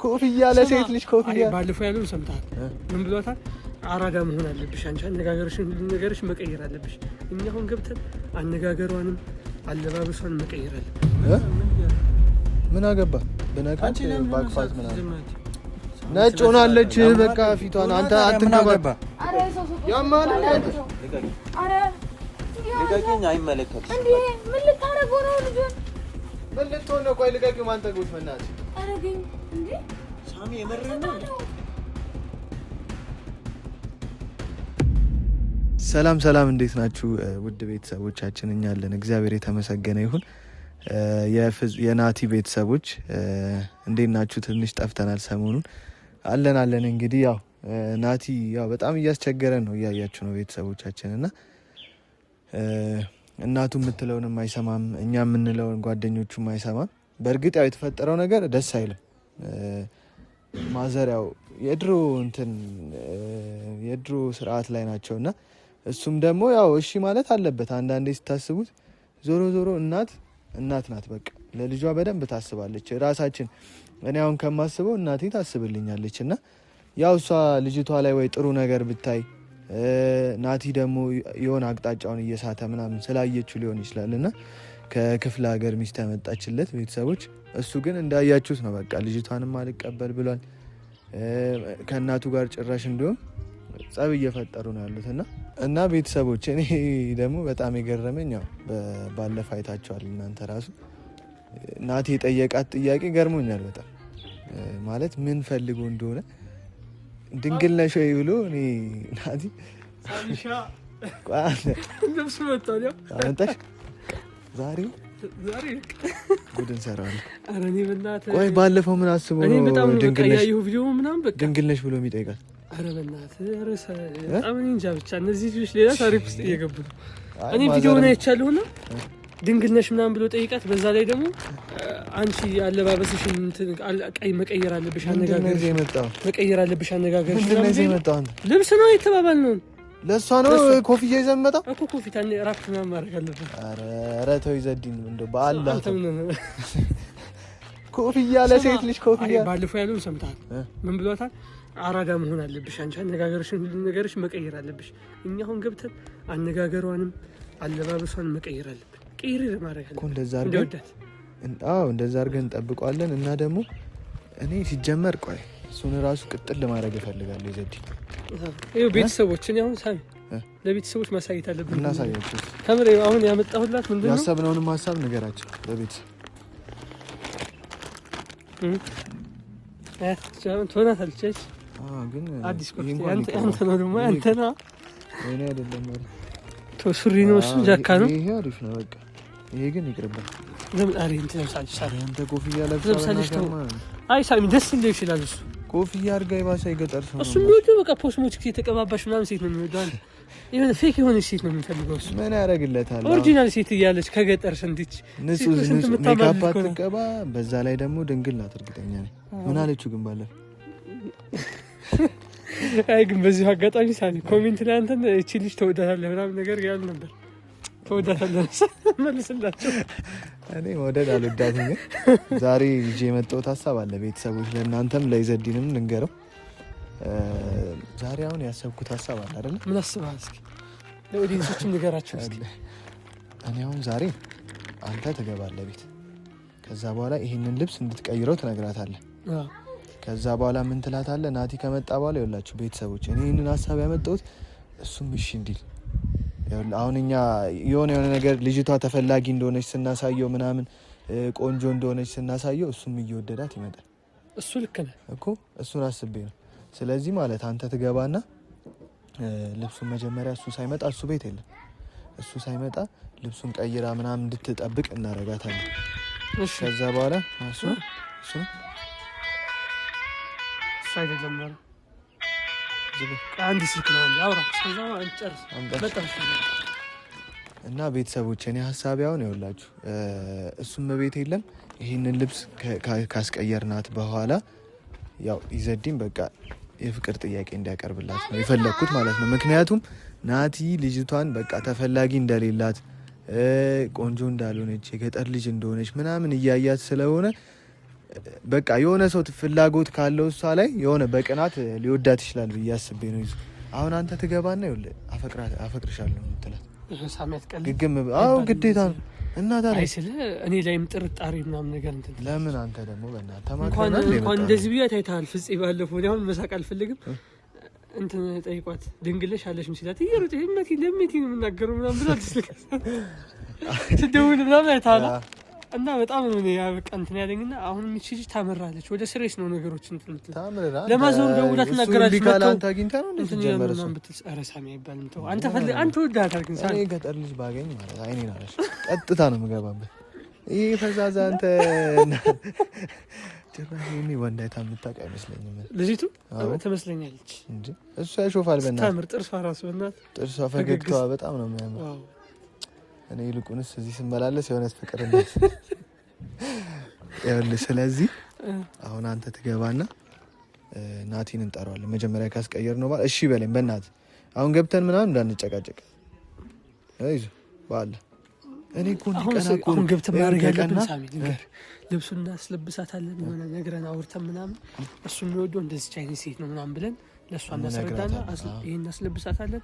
ኮፍያ ለሴት ልጅ ኮፍያ። ባለፈው ያለውን ሰምተሃል? ምን ብሏታል? አራዳ መሆን አለብሽ አንቺ፣ አነጋገርሽን ሁሉ ነገርሽ መቀየር አለብሽ። እኛ አሁን ገብተን አነጋገሯንም አለባበሷን መቀየር አለብን። ምን አገባ ብነካት ባቅፋት ምናምን ነጭ ሆናለች። በቃ ፊቷን አንተ አትንከባ። ያማል። ልቀቂኝ፣ አይመለከትሽም። እንዴ ምን ልታረገው ነው ልጁን? ምን ልትሆን ነው? ቆይ ልቀቂው። ማን ተጎት በእናትህ አረገኝ እንዴ ሳሚ፣ የምርህን ነው? ሰላም ሰላም፣ እንዴት ናችሁ ውድ ቤተሰቦቻችን? እኛ አለን፣ እግዚአብሔር የተመሰገነ ይሁን። የናቲ ቤተሰቦች እንዴት ናችሁ? ትንሽ ጠፍተናል ሰሞኑን። አለን አለን። እንግዲህ ያው ናቲ ያው በጣም እያስቸገረን ነው፣ እያያችሁ ነው ቤተሰቦቻችን እና እናቱ የምትለውንም አይሰማም፣ እኛ የምንለውን ጓደኞቹም አይሰማም። በእርግጥ ያው የተፈጠረው ነገር ደስ አይልም። ማዘር ያው የድሮ እንትን የድሮ ስርዓት ላይ ናቸው እና እሱም ደግሞ ያው እሺ ማለት አለበት። አንዳንዴ ስታስቡት ዞሮ ዞሮ እናት እናት ናት። በቃ ለልጇ በደንብ ታስባለች። ራሳችን እኔ አሁን ከማስበው እናቴ ታስብልኛለች። እና ያው እሷ ልጅቷ ላይ ወይ ጥሩ ነገር ብታይ ናቲ ደግሞ የሆነ አቅጣጫውን እየሳተ ምናምን ስላየችው ሊሆን ይችላል እና ከክፍለ ሀገር ሚስት ያመጣችለት ቤተሰቦች። እሱ ግን እንዳያችሁት ነው። በቃ ልጅቷንም አልቀበል ብሏል። ከእናቱ ጋር ጭራሽ እንዲሁም ጸብ እየፈጠሩ ነው ያሉት እና እና ቤተሰቦች እኔ ደግሞ በጣም የገረመኝ ያው ባለፈ አይታችኋል እናንተ ራሱ ናቲ የጠየቃት ጥያቄ ገርሞኛል በጣም ማለት ምን ፈልጎ እንደሆነ ድንግል ነሽ ወይ ብሎ እኔ ናቲ አመጣሽ ዛሬ ጉድ እንሰራለን። ቆይ ባለፈው ምን አስቦ ነው ድንግል ነሽ ብሎ የሚጠይቃት? ኧረ በእናትህ በጣም እኔ እንጃ ብቻ እነዚህ ልጆች ሌላ ታሪክ ውስጥ እየገቡ ነው። እኔ ቪዲዮውን አይቻለሁና ድንግል ነሽ ምናምን ብሎ ጠይቃት። በዛ ላይ ደግሞ አንቺ አለባበስሽን ቀይ መቀየር አለብሽ፣ አነጋገርሽ መቀየር አለብሽ፣ አነጋገርሽ ልብስ ነው የተባባልነው። ለእሷ ነው ኮፍያ ይዘህ የምመጣው እኮ ኮፊያ ራፕ ምናምን ማድረግ አለብን። ኧረ ተው ይዘዲን እንደው በአላህ ኮፍያ ለሴት ልጅ ኮፍያ። ባለፈው ያለውን ሰምተሃል? ምን ብሏታል? አራዳ መሆን አለብሽ አንቺ፣ አነጋገርሽን ሁሉ ነገርሽ መቀየር አለብሽ። እኛ አሁን ገብተን አነጋገሯንም አለባበሷን መቀየር አለብን። ቅይር ማድረግ አለብን። እንደዛ አድርገን እንደዛ አድርገን እንጠብቀዋለን። እና ደግሞ እኔ ሲጀመር ቆይ እሱን ራሱ ቅጥል ለማድረግ እፈልጋለሁ። ይዘዲ ቤተሰቦች እኔ አሁን ሳሚ ለቤተሰቦች ማሳየት አለብን። እናሳያቸው ከምሬ አሁን ያመጣሁላት ምንድን ነው ያሰብነውንም ሀሳብ ንገራቸው ለቤተሰብ ትሆናታለች። ግን አዲስ ኮፍያ ያንተ ነው ደግሞ ያንተ ነው። እኔ አይደለም ሱሪ ነው እሱ ጃካ ነው። ይሄ አሪፍ ነው። በቃ ይሄ ግን ይቅርብን። ለምን አሪ እንትን ለብሳለች። ሳሚ አንተ ኮፍያ ለብሳለች። አይ ሳሚ ደስ እንደው ይችላል እሱ ኮፍያ አድርጋ የባሰ የገጠር ሰው እሱ የሚወደው በቃ ፖስሞቲክስ የተቀባባሽ ምናምን ሴት ነው የሚወደው። የሆነ fake የሆነች ሴት ነው የሚፈልገው እሱ። ምን ያደርግለታል? original ሴት እያለች ከገጠር ስንትች ንጹህ ንጹህ ሜካፕ አትቀባ። በዛ ላይ ደግሞ ድንግል ናት፣ እርግጠኛ ነኝ። ምን አለችው ግን ባለፈው? አይ ግን በዚሁ አጋጣሚ ሳሚ comment ላይ አንተን እቺ ልጅ ተወዳታለህ ምናምን ነገር ያሉ ነበር። ተወዳታለህ መልስላቸው። እኔ መውደድ አልወዳትም፣ ግን ዛሬ ይዤ የመጣሁት ሀሳብ አለ ቤተሰቦች፣ ለእናንተም ለይዘዲንም ልንገረው። ዛሬ አሁን ያሰብኩት ሀሳብ አለ አይደለ? ምን አስበሃል? እስኪ ለ audience ኦችም ንገራቸው እስኪ። እኔ አሁን ዛሬ አንተ ትገባለህ ቤት፣ ከዛ በኋላ ይህንን ልብስ እንድትቀይረው ትነግራታለህ። ከዛ በኋላ ምን ትላታለህ? ናቲ ከመጣ በኋላ ይኸውላችሁ ቤተሰቦች፣ እኔ ይህንን ሀሳብ ያመጣሁት እሱም እሺ እንዲል አሁን እኛ የሆነ የሆነ ነገር ልጅቷ ተፈላጊ እንደሆነች ስናሳየው ምናምን ቆንጆ እንደሆነች ስናሳየው እሱም እየወደዳት ይመጣል። እሱ ልክ ነህ እኮ እሱን አስቤ ነው። ስለዚህ ማለት አንተ ትገባና ልብሱን መጀመሪያ እሱ ሳይመጣ እሱ ቤት የለም እሱ ሳይመጣ ልብሱን ቀይራ ምናምን እንድትጠብቅ እናረጋታለን። ከዛ በኋላ እሱ እሱ እሱ አይደለም አንድ ስልክ ነው አውራ እስከዛ እንጨርስ። በጣም እና ቤተሰቦች እኔ ሀሳቢ አሁን ይኸውላችሁ እሱም ቤት የለም። ይህንን ልብስ ካስቀየርናት በኋላ ያው ይዘዲን በቃ የፍቅር ጥያቄ እንዲያቀርብላት ነው የፈለግኩት ማለት ነው። ምክንያቱም ናቲ ልጅቷን በቃ ተፈላጊ እንደሌላት ቆንጆ እንዳልሆነች የገጠር ልጅ እንደሆነች ምናምን እያያት ስለሆነ በቃ የሆነ ሰው ፍላጎት ካለው እሷ ላይ የሆነ በቅናት ሊወዳት ይችላል ብዬ አስቤ ነው። ይዞ አሁን አንተ ትገባና ይኸውልህ አፈቅርሻለሁ የምትላት ግግም። አዎ ግዴታ ነው። እና ታዲያ አይ ስለ እኔ ላይም ጥርጣሬ ምናምን ነገር እንትን ለምን አንተ ደግሞ በእናትህ ተማክረናል። እንኳን እንደዚህ ብያት አይተሃል ፍፄ ባለፈው። እኔ አሁን መሳቅ አልፈልግም። እንትን ጠይቋት ድንግለሽ አለሽም ሲላት እየሮጠ መቲ ለመቲ ነው የምናገረው ምናምን ብላ ስትደውል ምናምን አይተሃል። እና በጣም ነው እኔ በቃ እንትን ያለኝና አሁን ይህች ልጅ ታመራለች። ወደ ስሬስ ነው ነገሮች እንትን የምትል ለማዘሩ ደውላ ትናገራለች። አንተ አግኝተህ ነው እንዴ ጀመረ ሰው ብትል ኧረ ሳሚ አይባልም። ተው አንተ ፈልግ አንተ ወዳታል። ግን ሳሚ እኔ ገጠር ልጅ ባገኝ ማለት አይኔን አለሽ ቀጥታ ነው የምገባበት። ይሄ ፈዛዛ አንተ ጭራሽ እኔ ወንድ አይታ የምታውቅ አይመስለኝም። ልጅቱ ትመስለኛለች እንጂ እሷ ያሾፋል። በእናትህ ታምር፣ ጥርሷ ራሱ በእናትህ ጥርሷ፣ ፈገግታዋ በጣም ነው የሚያምር። እኔ ይልቁንስ እዚህ ስመላለስ የሆነት ፍቅር እንዴት ይኸውልህ። ስለዚህ አሁን አንተ ትገባና ናቲን እንጠራዋለን። መጀመሪያ ካስቀየር ነው እሺ በለኝ በእናትህ። አሁን ገብተን ምናምን እንዳንጨቃጨቅ ይዞ በአለ እኔ እኮ አሁን ገብተን ማድረግ ያለብን ሳሚ ልንገርህ፣ ልብሱን እናስለብሳታለን የሆነ ነግረን አውርተን ምናምን እሱ የሚወደው እንደዚች አይነት ሴት ነው ምናምን ብለን ለእሷ እናስረዳና ይሄን እናስለብሳታለን።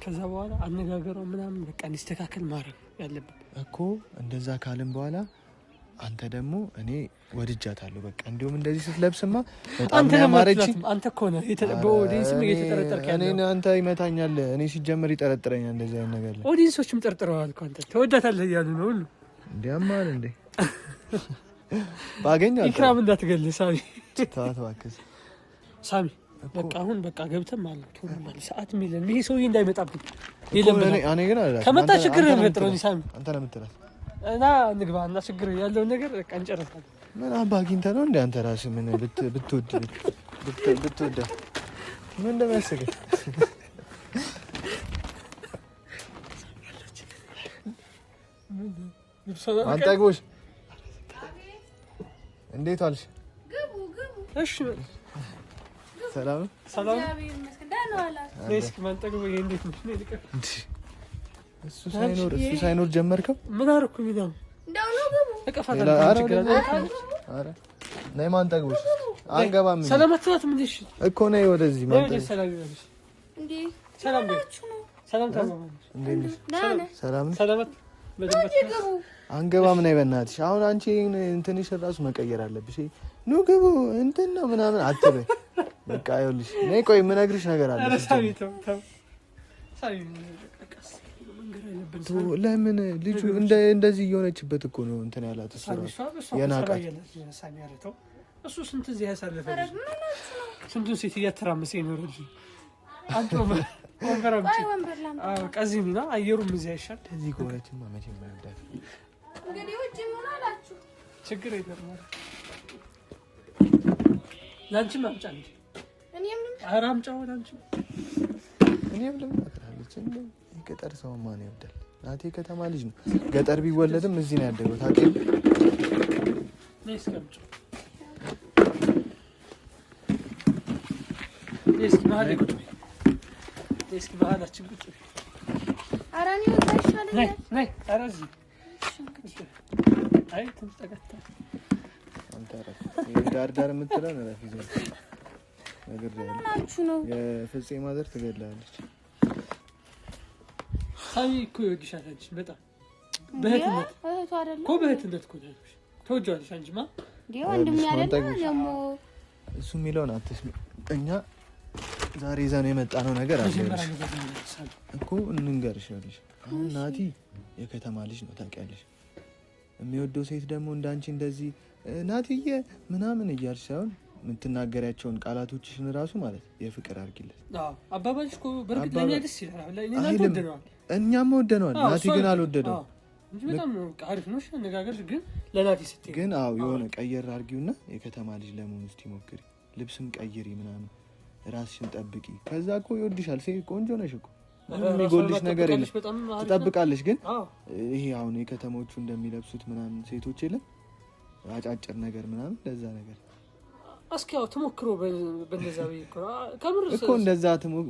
ከዛ በኋላ አነጋገሯ ምናምን በቃ እንዲስተካከል ማድረግ ያለብን እኮ። እንደዛ ካልን በኋላ አንተ ደግሞ እኔ ወድጃታለሁ በቃ እንዲሁም እንደዚህ ስትለብስማ በጣም ያማረች። አንተ እኮ ነህ በ audience ም እየተጠረጠርክ ያለው። እኔ አንተ ይመታኛል። እኔ ሲጀመር ይጠረጥረኛል እንደዚህ አይነት ነገር ላይ። audience ኦችም ጠርጥረዋል እኮ አንተ ተወዳታለህ እያሉ ነው ሁሉ። እንዲያማል እንዴ ባገኘው ኢክራም እንዳትገልህ ሳሚ። ተዋት እባክህ ሳሚ። በቃ አሁን በቃ ገብተን ማለት ነው ቶሎ ማለት ሰዓት የለም። ይሄ ሰውዬ እንዳይመጣብን የለም ከመጣ ችግር ነው የሚፈጥረው። ሳሚ አንተ ነው የምትላት እና እንግባ እና ችግር ያለውን ነገር በቃ እንጨርሳለን። ምን አባ አግኝተህ ነው እንደ አንተ ራስህ ምን ብትወድ ብትወዳ ምን እንደሚያስቅህ አንጠግቦሽ እንዴት ዋልሽ? እሺ ሰላም ሰላም። እሱ ሳይኖር ጀመርከው? ምን አደረኩኝ? ነይ ማንጠግቦሽ አንገባም ሰላም አትላትም እንዴ? እኮ ነይ ወደዚህ። አንገባም። ነይ በእናትሽ። አሁን አንቺ እንትንሽ እራሱ መቀየር አለብሽ። ኑ ግቡ እንትን ነው ምናምን አትበይ። በቃ ይኸውልሽ፣ ነይ ቆይ የምነግርሽ ነገር አለ። ለምን ልጁ እንደዚህ እየሆነችበት እኮ ነው እንትን ያላት እሱ እራሱ የናቃት። እሱ ስንት እዚህ ያሳለፈ ስንቱን ሴት እያተራመሰ የኖረ ልጅ ወንበር ቀዚህ ነው። አየሩም እዚህ አይሻል። እዚህ ከሆነችማ መቼም አይወዳትም። ችግር የለም። ለአንቺም አምጫ እንጂ ኧረ አምጫው ለአንቺም። እኔም ልምጣ ትላለች። የገጠር ሰው ማን ይወዳል? ናቴ ከተማ ልጅ ነው። ገጠር ቢወለድም እዚህ ነው ያደገው። ታውቂያለሽ። ዳር ዳር የምትለው እረፍ። ይዘህ ነግሬሃለሁ። የፍፄ mother ትገድላለች። ሳሚ እኮ ይወድሻል አንቺን በጣም በእህትነት እኮ በእህትነት እኮ ነው ያልኩሽ። ተወጂዋለሽ አንቺማ። እሱ የሚለውን አትስሚ። እኛ ዛሬ ይዘነው የመጣነው ነገር አለ እኮ እንንገርሽ። ይኸውልሽ አሁን ናቲ የከተማ ልጅ ነው ታውቂያለሽ። የሚወደው ሴት ደግሞ እንዳንቺ እንደዚህ ናቲዬ ምናምን እያልሽ ሳይሆን የምትናገሪያቸውን ቃላቶችሽን ራሱ ማለት የፍቅር አድርጊለት። አባባልሽ እኮ በእርግጥ ለእኛ ደስ ይላል። እኛም ወደነዋል። ናቲ ግን አልወደደውም እንጂ በጣም አሪፍ ነው አነጋገርሽ። ግን ለናቲ ስትይ ግን አዎ የሆነ ቀየር አድርጊውና የከተማ ልጅ ለመሆን እስቲ ሞክሪ። ልብስም ቀይሪ ምናምን፣ ራስሽን ጠብቂ። ከዛ እኮ ይወድሻል። ሴት ቆንጆ ነሽ እኮ ምንም የሚጎልሽ ነገር የለም። ትጠብቃለሽ። ግን ይሄ አሁን የከተሞቹ እንደሚለብሱት ምናምን ሴቶች የለም አጫጭር ነገር ምናምን ለዛ ነገር እስኪ ያው ትሞክሮ በእንደዛ ከምር እኮ እንደዛ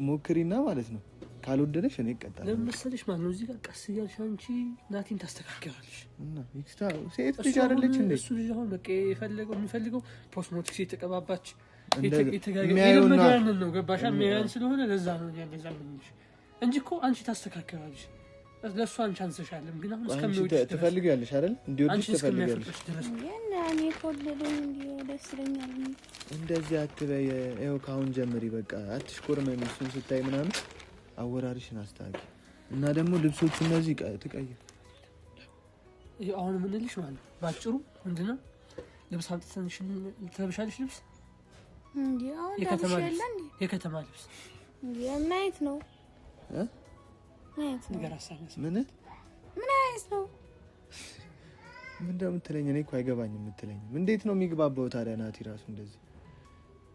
ሞክሪና ማለት ነው። ካልወደደሽ እኔ እቀጣለሁ። ለምን መሰለሽ ማለት ነው፣ እዚህ ጋር ቀስ እያልሽ አንቺ ናቲን ታስተካክያለሽ። እና ሴት ልጅ አይደለች እንዴ? እሱ ልጅ አሁን በቃ የፈለገው የሚፈልገው ፖስትሞቲክስ የተቀባባች የሚያየውና ያንን ነው። ገባሻ? የሚያየን ስለሆነ ለዛ ነው እኛ እንደዛ የምንልሽ እንጂ እኮ አንቺ ታስተካክያለሽ። ለእሱ አንቺ አንሰሻለም። ግን አሁን እስከሚወድሽ ድረስ ትፈልጊያለሽ አይደል? እንዲወድሽ ትፈልጊያለሽ። እኔ ከወደደኝ ደስ ይለኛል። እንደዚህ አትበይ። ይኸው ከአሁን ጀምሪ። በቃ አትሽኮርመሚ። እሱን ስታይ ምናምን አወራርሽን አስተካኪ እና ደግሞ ልብሶቹ እነዚህ ትቀይር። አሁን የምንልሽ ማለት ነው ባጭሩ ምንድን ነው ልብስ አምጥተንሽ ትለብሻለሽ። ልብስ የከተማ ልብስ ምን አይነት ነው? ምን ምን አይነት ነው? ምን እንደምትለኝ እኔ እኮ አይገባኝም። የምትለኝ እንዴት ነው የሚግባባው ታዲያ? ናቲ ራሱ እንደዚህ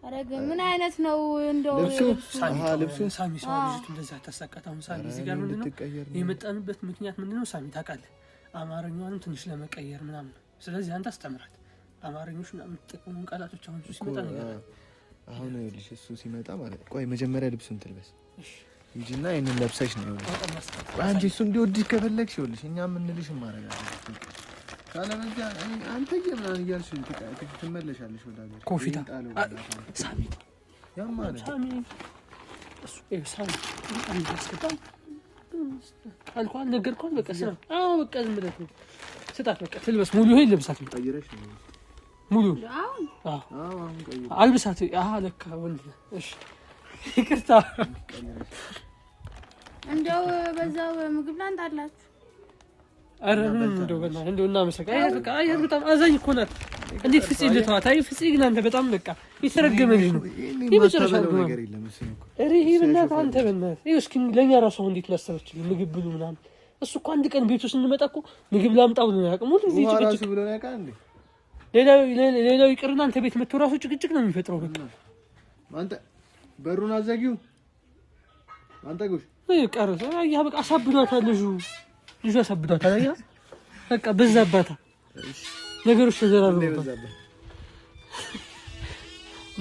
አረገ። ምን አይነት ነው እንደው ልብሱ? ሳሚ ሰው ልጅቱ እንደዛ አታሳቃት። አሁን ሳሚ እዚህ ጋር ምንድን ነው የመጣንበት ምክንያት ምንድን ነው? ሳሚ ታውቃለህ፣ አማርኛዋንም ትንሽ ለመቀየር ምናምን ነው። ስለዚህ አንተ አስተምራት አማርኞች ምናምን የምትጠቀሙን ቃላቶች። አሁን እሱ ሲመጣ ነገር አሁን ይኸውልሽ፣ እሱ ሲመጣ ማለት ቆይ መጀመሪያ ልብሱን ትልበስ ሂጂና ይሄንን ለብሰሽ ነው። ይኸውልሽ አንቺ እሱ እንዲወድሽ ከፈለግሽ ይኸውልሽ እኛ የምንልሽ ማድረግ አለብሽ። ካለበለዚያ አንተዬ ምናምን እያልሽ ትመለሻለሽ ወደ ሀገር። ኮፊታ ሳሚ ሳሚ ሳሚ አልኩህ አልነገርኩህም። በቃ ስማ፣ አዎ በቃ ዝም ብለህ ስጣት። በቃ ትልበስ ሙሉ ይሄን ልብሳት ሙሉ አልብሳት። ለካ ወንድ ነህ። እሺ ይቅርታ። እንደው በዛው ምግብ ላምጣላችሁ። ኧረ ምንም እንደው በእናትህ እንደው እናመሰግናለን። አይ በቃ አይ በጣም አዛኝ እኮ ናት። እንዴት ፍፄ ልተዋት? አይ ፍፄ ግን አንተ በጣም በቃ የተረገመ ልጅ ነው። የመጨረሻ ነገር የለም። ኧረ ይሄ በእናትህ አንተ በእናትህ ይኸው እስኪ ለእኛ ራሱ አሁን እንዴት ላሰበችልን ምግብ ብሉ ምናምን። እሱ እኮ አንድ ቀን ቤቱ ስንመጣ እኮ ምግብ ላምጣ ብሎ አያውቅም። ሁሉ ጊዜ ጭቅጭቅ። ሌላው ይቅርና አንተ ቤት መጥቶ ራሱ ጭቅጭቅ ነው የሚፈጥረው። በቃ አንተ በሩን አዘጊው አንተ ጉሽ ቀረ። አየህ በቃ አሳብዷታል ልጁ ልጁ አሳብዷታል። አየህ በቃ በዛባታ ነገሮች ተዘራረቡባት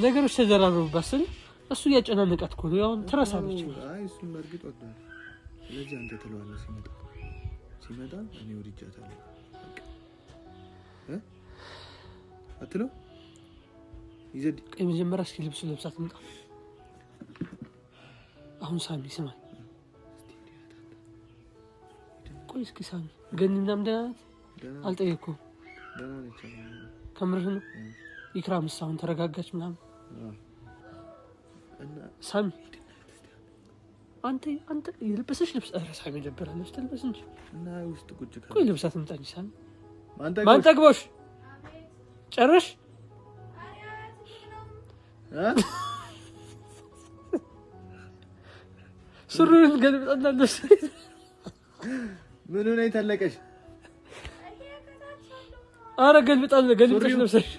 ነገሮች ተዘራረቡባት ስል እሱ እያጨናነቃት እኮ ነው። ያው ትረሳለች። አይ እሱም በእርግጥ ወዷል። ስለዚህ አንተ ትለዋለህ ሲመጣ ሲመጣ እኔ ወድጃታለሁ አትለው ይዘድ የመጀመሪያ እስኪ ልብሱ ለብሳ ትምጣ። አሁን ሳሚ ስማኝ፣ ቆይ እስኪ ሳሚ ገኒ ምናምን ደህና ናት? አልጠየኩም። ከምርህ ነው? ኢክራምስ አሁን ተረጋጋች ምናምን? ሳሚ አንተ አንተ የለበሰች ልብስ ኧረ ሳሚ ደበረ ልብስ ትልበስ እንጂ ቆይ ልብሳ ትምጣ እንጂ ሳሚ ማን ጠግቦሽ ጨረሽ? ሱሪውን ገልብጣና ልብስ ምን ሆነ የታለቀሽ? ኧረ ገልብጣ ገልብጠሽ ለብሰሽ።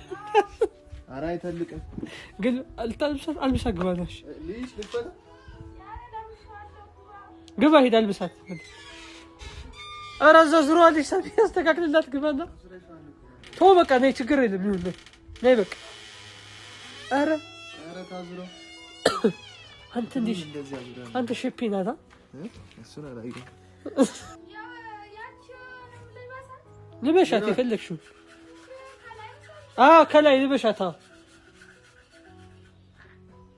ኧረ አይተልቅም። አልብሳ ግባናሽ ግባ ሂድ አልብሳት። ኧረ እዛ ዙሯልሽ ሳሚ አስተካክልላት። ግባና ተው በቃ ነይ፣ ችግር የለም ይሁን ነይ፣ ነይ በቃ። ኧረ አንተ እንዴ አንተ ሼፔ ናታ። ልበሻት የፈለግሽው። አዎ ከላይ ልበሻት። አዎ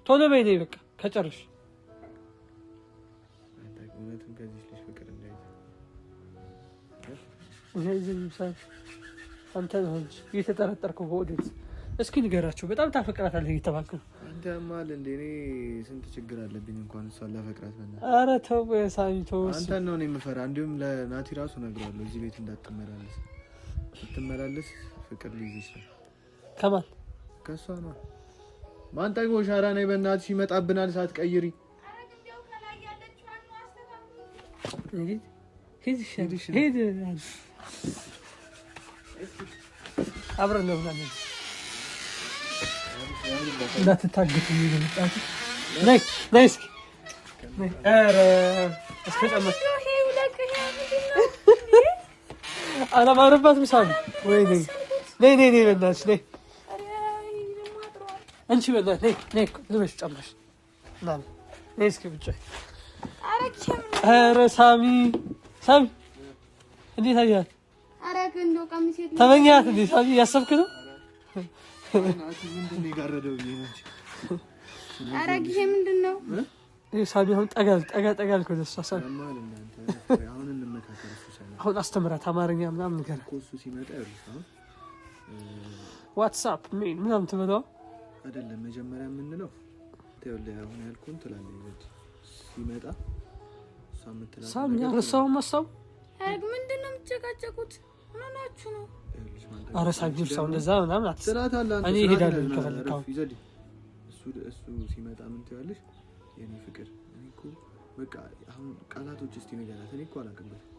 ቶሎ በይ ነይ በቃ ከጨረሽ። አንተ ነው እንጂ እየተጠረጠርከው በ audience። እስኪ ንገራቸው፣ በጣም ታፈቅራታለህ እየተባልክ ነው። አንተ ያማል እንደ እኔ ስንት ችግር አለብኝ እንኳን እሷን ላፈቅራት። በእናትህ ኧረ ተው ሳሚ ተው። አንተን ነው እኔ የምፈራ። እንዲሁም ለናቲ ራሱ እነግረዋለሁ እዚህ ቤት እንዳትመላለስ፣ ስትመላለስ ፍቅር ሊይዝ ይችላል። ከማን ከእሷ ነው። ማን ጠግቦሽ? ኧረ ነይ በእናትሽ ይመጣብናል። ሳትቀይሪ ሂድ አብረን ነው ምናምን እንዳትታገቱ ነይ ነይ እስኪ ኧረ እስከ ጨመር አላማረባትም ሳሚ። ወይኔ ነይ ነይ ነይ በእናትሽ ነይ አንቺ በእናትሽ ነይ ነይ ልበሽ ጨምረሽ ነይ እስኪ ብቻ ኧረ ሳሚ ሳሚ እንዴት አየሃት? ተመኘሃት እንዴ ሳሚ? እያሰብክ ነው? ምንድን ነው ሳሚ? አሁን ጠጋ ጠጋ ጠጋ አልክ ወደ እሷ ሳሚ። አሁን አስተምራት አማርኛ ምናምን ንገራት። What's up ምናምን ትበለዋ አይደለም መጀመሪያ የምንለው አሁን ያልኩህን ትላለህ ሲመጣ ሳሚ አረሳውም ሀሳቡ። ምንድን ነው የምትጨቃጨቁት? ምን ሆናችሁ ነው? ኧረ ሳሚ እርሳው እንደዛ ምናምን እኔ እሄዳለሁ ከፈለክ። እሱ ሲመጣ ምን ትይዋለሽ? የኔ ፍቅር እኔ እኮ በቃ አሁን ቃላቶች እስቲ ንገራት። እኔ እኮ አላውቅበትም።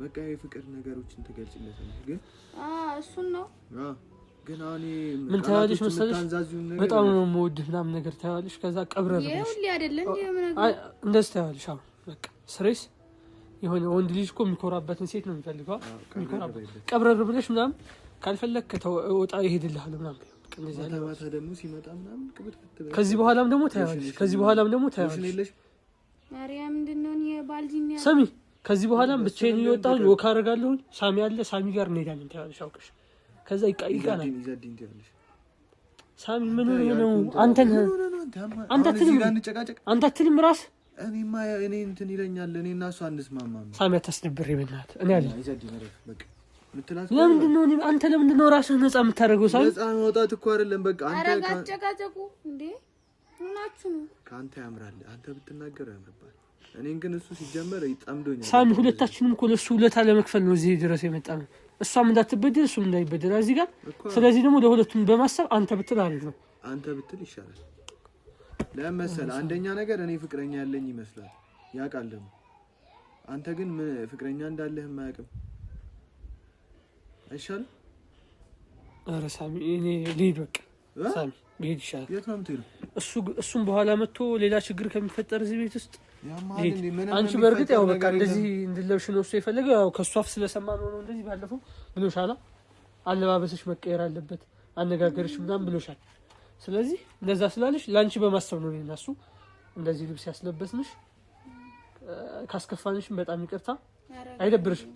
በቃ የፍቅር ነገሮችን ትገልጭለታለሽ። ግን እሱን ነው ግን አሁን ምን ታያለሽ መሰለሽ፣ በጣም ነው የምወድህ ምናምን ነገር ታያለሽ። ከዛ ቀብረር እንደዚህ ታያለሽ። አሁን በቃ ስሬስ የሆነ ወንድ ልጅ እኮ የሚኮራበትን ሴት ነው የሚፈልገው። ቀብረር ብለሽ ምናምን ካልፈለግ ወጣ ይሄድልሃል ምናምን። ከዚህ በኋላም ደግሞ ታያለሽ። ከዚህ በኋላም ደግሞ ታያለሽ። ስሚ፣ ከዚህ በኋላም ብቻዬን እየወጣሁኝ walk አደርጋለሁኝ። ሳሚ አለ፣ ሳሚ ጋር እንሄዳለን ታያለሽ አውቀሽ። ከዛ ይቀናል። ሳሚ ምን ሆነህ ነው? አንተ አትልም ራስ እኔማ እኔ እንትን ይለኛል። እኔ እና እሱ አንስማማም። ሳሚ አታስደብር፣ በእናትህ እኔ አለ ለምንድን ነው አንተ ለምንድን ነው ራስህ ነፃ የምታደርገው? ሳሚ ነፃ መውጣት እኮ አይደለም። በቃ አንተ አጨቃጨቁ እንዴ ምናችሁ ነው? ከአንተ ያምራል። አንተ ብትናገረው ያምርባል። እኔን ግን እሱ ሲጀመር ይጠምዶኛል። ሳሚ ሁለታችንም እኮ ለእሱ ውለታ ለመክፈል ነው እዚህ ድረስ የመጣ ነው። እሷም እንዳትበደል እሱም እንዳይበደል እዚህ ጋር። ስለዚህ ደግሞ ለሁለቱም በማሰብ አንተ ብትል አሪፍ ነው። አንተ ብትል ይሻላል። ለምን መሰለህ? አንደኛ ነገር እኔ ፍቅረኛ ያለኝ ይመስላል ያውቃል። ደግሞ አንተ ግን ፍቅረኛ እንዳለህ የማያውቅም አይሻልም? ኧረ ሳሚ እኔ ልሂድ በቃ ሳሚ ብሄድ ይሻላል። የት ነው የምትሄደው? እሱም በኋላ መጥቶ ሌላ ችግር ከሚፈጠር እዚህ ቤት ውስጥ አንቺ በእርግጥ ያው በቃ እንደዚህ እንድለብሽ ነው እሱ የፈለገው። ያው ከእሱ አፍ ስለሰማ ነው ነው እንደዚህ ባለፈው ብሎሻል። አለባበስሽ መቀየር አለበት አነጋገርሽ ምናምን ብሎሻል። ስለዚህ እንደዛ ስላለሽ ለአንቺ በማሰብ ነው እኔና እሱ እንደዚህ ልብስ ያስለበስንሽ። ካስከፋንሽም በጣም ይቅርታ። አይደብርሽም?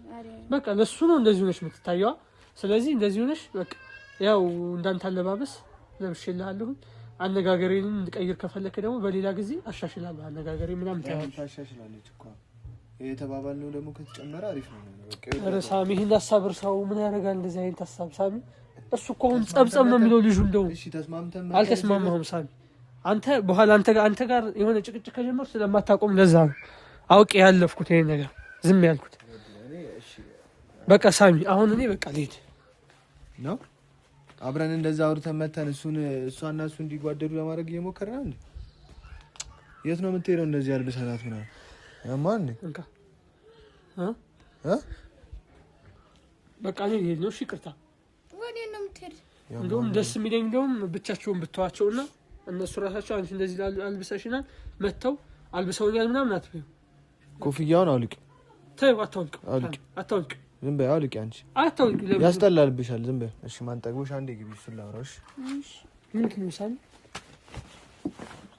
በቃ ለሱ ነው እንደዚህ ሆነሽ የምትታየዋ። ስለዚህ እንደዚህ ሆነሽ በቃ ያው እንዳንተ አለባበስ ለብሼልሃለሁኝ። አነጋገሬን እንድቀይር ከፈለክ ደግሞ በሌላ ጊዜ አሻሽላለሁ። አነጋገሬ ምናምን ታሻሽላለች እኮ የተባባልነው ደግሞ ከተጨመረ አሪፍ ነው። ኧረ ሳሚ ይህን ሀሳብ እርሳው። ምን ያደርጋል እንደዚህ አይነት ሀሳብ ሳሚ። እሱ እኮ አሁን ጸብጸብ ነው የሚለው ልጁ። እንደውም አልተስማማሁም ሳሚ። አንተ በኋላ አንተ ጋር የሆነ ጭቅጭቅ ከጀመር ስለማታቆም ለዛ ነው አውቄ ያለፍኩት ይሄን ነገር ዝም ያልኩት። በቃ ሳሚ አሁን እኔ በቃ ልሂድ ነው። አብረን እንደዛ አውርተን መተን እሱን እሷና እሱ እንዲጓደዱ ለማድረግ እየሞከርን ነው። የት ነው የምትሄደው? እንደዚህ አልብሰናት ምናምን ያማን በቃ እኔ ልሄድ ነው። እሺ ይቅርታ። እንደውም ደስ የሚለኝ እንደውም ብቻቸውን ብተዋቸውና እነሱ ራሳቸው አንቺ እንደዚህ አልብሰሽናል መጥተው አልብሰውኛል ምናምን አትበይው። ኮፍያውን አውልቅ። ተይው፣ አታውልቅ፣ አታውልቅ። ዝም በይ አውልቂ። አንቺ አታውልቂ፣ ያስጠላልብሻል። ዝም በይ እሺ። ማን ጠግቦሽ? አንዴ ግቢ፣ እሱን ላውራው። እሺ ምንድን ነው ሳሚ?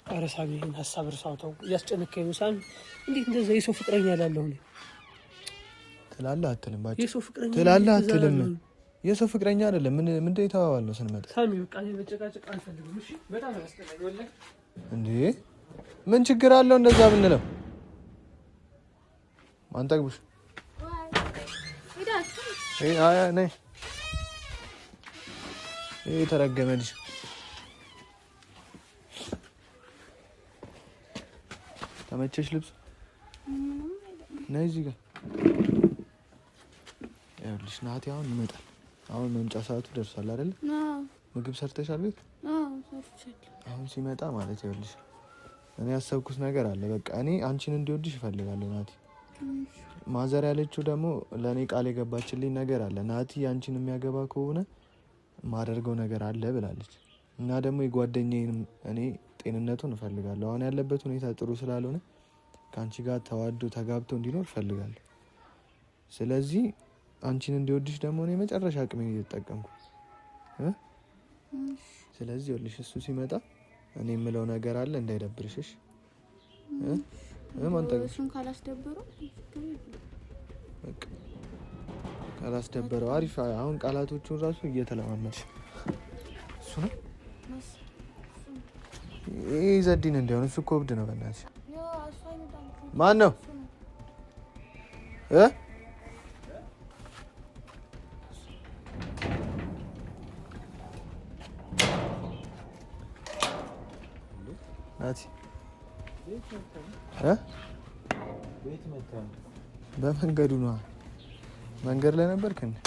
ኧረ ሳሚ ይሄን ሀሳብ እርሳው፣ ተው። እያስጨነከኝ ነው ሳሚ። እንዴት እንደዛ የሰው ፍቅረኛ እላለሁ እኔ። ትላለህ አትልም? የሰው ፍቅረኛ ትላለህ አትልም? የሰው ፍቅረኛ አይደለም። ምን ምንድን የተባባልነው ስንመጣ? ሳሚ በቃ እኔ መጨቃጨቅ አልፈልግም። እሺ በጣም ያስጠላኝ ወላሂ። እንዴ ምን ችግር አለው እንደዛ ብንለው? ማን ጠግቦሽ? ይሄ የተረገመ ልጅ ተመቸሽ? ልብስ ነይ እዚህ ጋር ይኸውልሽ። ናቲ አሁን ይመጣል። አሁን መምጫ ሰዓቱ ደርሷል አይደለ? ምግብ ሰርተሻል ቤት? አሁን ሲመጣ ማለት ይኸውልሽ እኔ ያሰብኩት ነገር አለ። በቃ እኔ አንቺን እንዲወድሽ እፈልጋለሁ ናቲ። ማዘር ያለችው ደግሞ ለእኔ ቃል የገባችልኝ ነገር አለ። ናቲ አንቺን የሚያገባ ከሆነ ማደርገው ነገር አለ ብላለች። እና ደግሞ የጓደኛዬንም እኔ ጤንነቱን እፈልጋለሁ። አሁን ያለበት ሁኔታ ጥሩ ስላልሆነ ከአንቺ ጋር ተዋዶ ተጋብቶ እንዲኖር እፈልጋለሁ። ስለዚህ አንቺን እንዲወድሽ ደግሞ እኔ መጨረሻ አቅሜን እየተጠቀምኩ። ስለዚህ ይኸውልሽ እሱ ሲመጣ እኔ የምለው ነገር አለ እንዳይደብርሽሽ። እሱን ካላስደበረው በቃ ካላስደበረው አሪፍ። አሁን ቃላቶቹን ራሱ እየተለማመድሽ እሱ ነው ይሄ ዘዲን እንዲሆን እሱ እኮ እብድ ነው። በእናትሽ ማን ነው እ ናቲ በመንገዱ ነዋ። መንገድ ላይ ነበርክ እንዴ?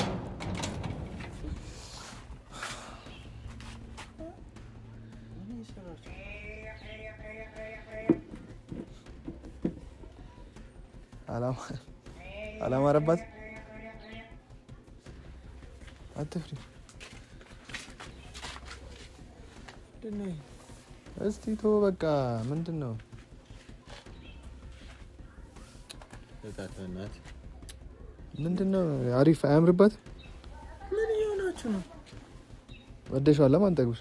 አላማረባት። አትፍሪ። እስቲ ተወው በቃ። ምንድን ነው ምንድን ነው? አሪፍ አያምርባት? ምን እየሆናችሁ ነው? ወደሽዋል። ለማን ጠግብሽ?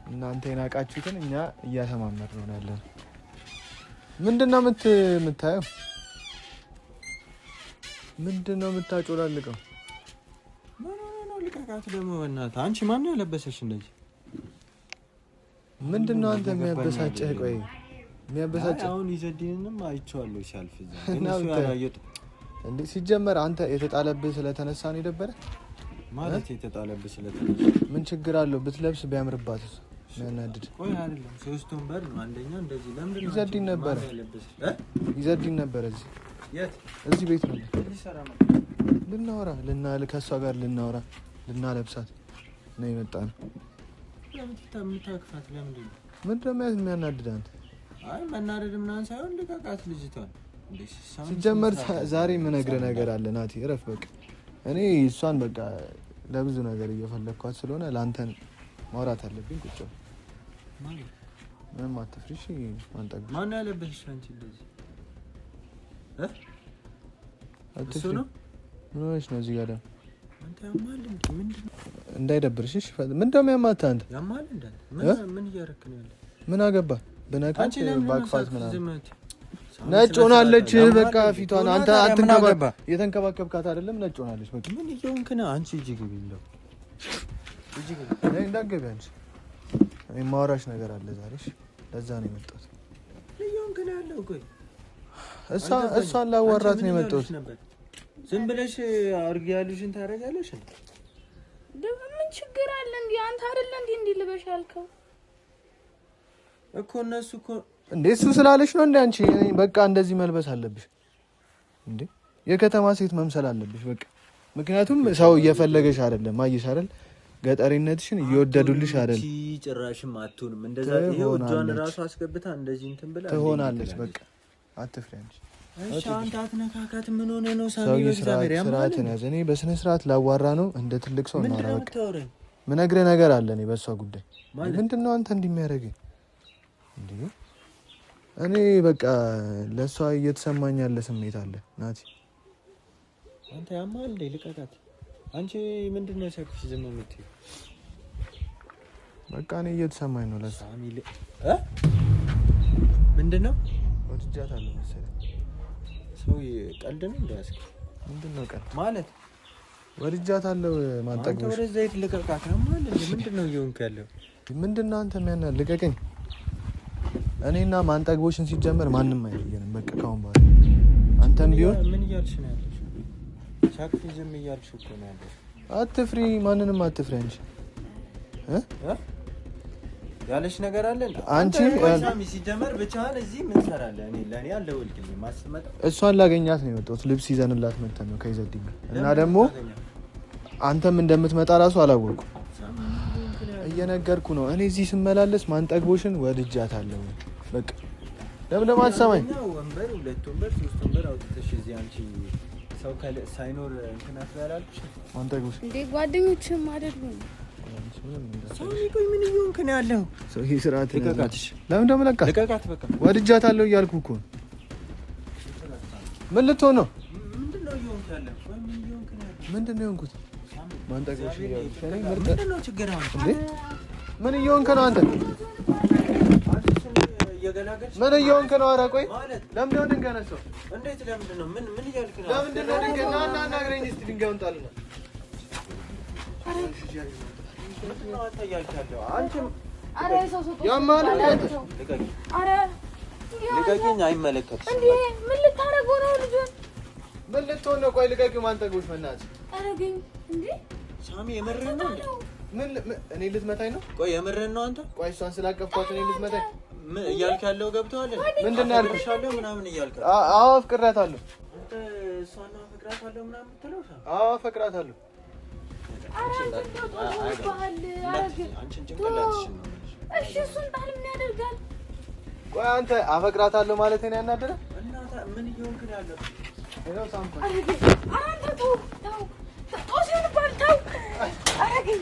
እናንተ የናቃችሁትን እኛ እያሰማመር ነው ያለን። ምንድን ነው የምታየው? ምንድን ነው የምታጮላልቀው? ልቀቃት ደግሞ በእናትህ። አንቺ ማን ነው ያለበሰሽ እንደዚህ? ምንድን ነው አንተ የሚያበሳጭህ? ቆይ የሚያበሳጭህ አሁን ይዘዲንንም አይቼዋለሁ ሲያልፍ እዛ። ግን እሱ ያላየሁት እንዴ። ሲጀመር አንተ የተጣለብህ ስለተነሳ ነው የደበረ ማለት የተጣለብህ ስለተነሳ ምን ችግር አለው ብትለብስ ቢያምርባት? እሱ የሚያናድድ ቆይ አይደለም፣ ሶስት ወንበር ነው አንደኛ። እንደዚህ ለምንድን ነው ይዘዲን ነበረ ይዘዲን ነበረ እዚህ የት እዚህ ቤት ነበር ልናወራ ከእሷ ጋር ልናወራ ልናለብሳት ነው የመጣ ነው። የምታክፋት ለምንድን ነው? ምንድን ነው የሚያናድድ አንተ? አይ መናደድ ምናምን ሳይሆን ልቀቃት ልጅቷን። ሲጀመር ዛሬ የምነግርህ ነገር አለ ናቲ፣ እረፍ በቃ። እኔ እሷን በቃ ለብዙ ነገር እየፈለግኳት ስለሆነ ለአንተን ማውራት አለብኝ። ቁጭ ምንም አትፍሪ እሺ። ማንጠግብሽ ማነው ያለበስሽ አንቺ እንደዚህ? እሱ ነው ምን ሆነሽ ነው እዚህ ጋር ደግሞ እንዳይደብርሽ እሺ። ምንድን ነው የሚያማትህ አንተ? ምን አገባ ብነካት ባቅፋት ምናምን ነጭ ሆናለች። በቃ ፊቷን አንተ እየተንከባከብካት አይደለም፣ ነጭ ሆናለች። በቃ ምን እየሆንክ ነው አንቺ? እጅ ግቢ እንደው እጅ ግቢ እንዳትገቢ አንቺ። እኔ የማወራሽ ነገር አለ ዛሬ። እሺ፣ ለዛ ነው የመጣሁት። እየሆንክ ነው ያለው? ቆይ እሷን ላዋራት ነው የመጣሁት። ዝም ብለሽ አድርጊ ያሉሽን ታደርጊያለሽ። ምን ችግር አለ? እንዴ አንተ አይደለ እንዴ እንዲህ ልበሽ ያልከው እኮ እነሱ እኮ እንዴ እሱ ስላለሽ ነው እንዴ አንቺ በቃ እንደዚህ መልበስ አለብሽ እንዴ? የከተማ ሴት መምሰል አለብሽ በቃ። ምክንያቱም ሰው እየፈለገሽ አይደለም። አየሽ አይደል? ገጠሪነትሽን እየወደዱልሽ አይደል? ጭራሽም አትሆንም እንደዛ። ይሄው እጇን ራሱ አስገብታ እንደዚህ እንትን ብላ ትሆናለች። በቃ አትፍሪ አንቺ። እሺ አንተ አትነካካት። ምን ሆነ ነው ሳሚ? ስርዓትን ያዝ። እኔ በስነ ስርዓት ላዋራ ነው እንደ ትልቅ ሰው እናወራ። በቃ ምነግርህ ነገር አለ። እኔ በእሷ ጉዳይ ምንድን ነው አንተ እንዲህ የሚያደርገኝ እንዴ? እኔ በቃ ለእሷ እየተሰማኝ ያለ ስሜት አለ ናቲ። አንተ ያማል እንዴ? ልቀቃት። አንቺ ምንድን ነው ሲያክሽ ዝም የምትይው? በቃ እኔ እየተሰማኝ ነው ለእሷ። ምንድን ነው ወድጃታለሁ መሰለኝ። ሰው ቀልድ ነው እንዴ? ምንድን ነው ቀልድ ማለት? ወድጃታለሁ። ማንጠግቦሽ ወደዛ ሂድ፣ ልቀቃት። ያማል እንዴ? ምንድን ነው እየሆንክ ያለው? ምንድን ነው አንተ የሚያና ልቀቀኝ። እኔና ማንጠግቦሽን ሲጀመር ማንም አይለየንም። በቃ ካሁን በኋላ አንተም ቢሆን ምን እያልሽ ነው ያለሽ? ሳቅፊ ዝም እያልሽ እኮ ነው ያለሽ። አትፍሪ፣ ማንንም አትፍሪ። አንቺ ያለሽ ነገር አለ አንቺ ሲጀመር ብቻህን እዚህ ምን ትሰራለህ? እኔ ለእኔ አልደወልክልኝም። አስመጣ እሷን ላገኛት ነው የመጣሁት። ልብስ ይዘንላት መተን ነው ከይዘዲን ጋር እና ደግሞ አንተም እንደምትመጣ እራሱ አላወኩም። እየነገርኩ ነው። እኔ እዚህ ስመላለስ ማንጠግቦሽን ወድጃታለሁ። በቃ ለምን ደግሞ አትሰማኝ? ወንበር ሁለት ወንበር ሶስት ወንበር አውጥተሽ እዚህ አንቺ ሰው ሳይኖር እንትን አትበላልሽ። ማንጠግቦሽ እንዴ ጓደኞችም አይደሉም። ሰው ቆይ ምን እየሆንክ ነው ያለው? ሰው ይሄ ስርዓት ልቀቃት። ለምን ደግሞ ለቃት? ልቀቃት። በቃ ወድጃታለሁ እያልኩ እኮ ነው። ምን ልትሆን ነው? ምንድን ነው የሆንኩት? ማንጠግቦሽ እያልኩሽ እኔ ምርጥ ምንድን ነው ችግር? አሁን እንዴ ምን እየሆንክ ነው አንተ? ከተገላገልሽ ምን እየሆንክ ነው? ኧረ ቆይ ማለት ለምንድን ነው ድንጋይ ያነሳው? እንዴት? ለምንድን ነው? ምን እያልክ ነው? ለምንድን ነው ድንጋይ? ና እና አናግረኝ እስኪ ድንጋዩን ጣልና። ምንድን ነው አንተ እያልክ ያለው? አንቺም ኧረ የሰው ሰው ጦስ ያማል እንዴ አንተ? ልቀቂኝ፣ ኧረ እንዴ ልቀቂኝ፣ አይመለከትሽም። እንዴ ምን ልታደርገው ነው ልጁን? ምን ልትሆን ነው? ቆይ ልቀቂው። ማን ጠግቦሽ? በእናትሽ ኧረ ግን እንዴ ሳሚ የምርህን ነው እንዴ? ምን እኔ ልትመታኝ ነው? ቆይ የምርህን ነው አንተ? ቆይ እሷን ስላቀፍኳት እኔ ልትመታኝ? ምን እያልክ ያለው ገብቶሃል? ምንድን ነው ያልኩሽ? አፈቅርሻለሁ ምናምን እያልክ ነው። አዎ አፍቅራታለሁ። አንተ እሷን ነው አፈቅራታለሁ ምናምን የምትለው? ሳሚ አዎ አፈቅራታለሁ። ኧረ አንተ እንደው ጦስ ሆኖብሃል። ኧረ ግን አንቺን ጭንቅላትሽን ነው የምልሽ። እሺ እሱን ጣል ምን ያደርጋል? ቆይ አንተ አፈቅራታለሁ ማለት ነው ያናደረ? እና ምን እየሆንክ ነው ያለው? ይኸው ሳምኩኝ። ኧረ ግን ኧረ አንተ ተው ተው ጦስ ይሆንብሃል ተው። ኧረ ግን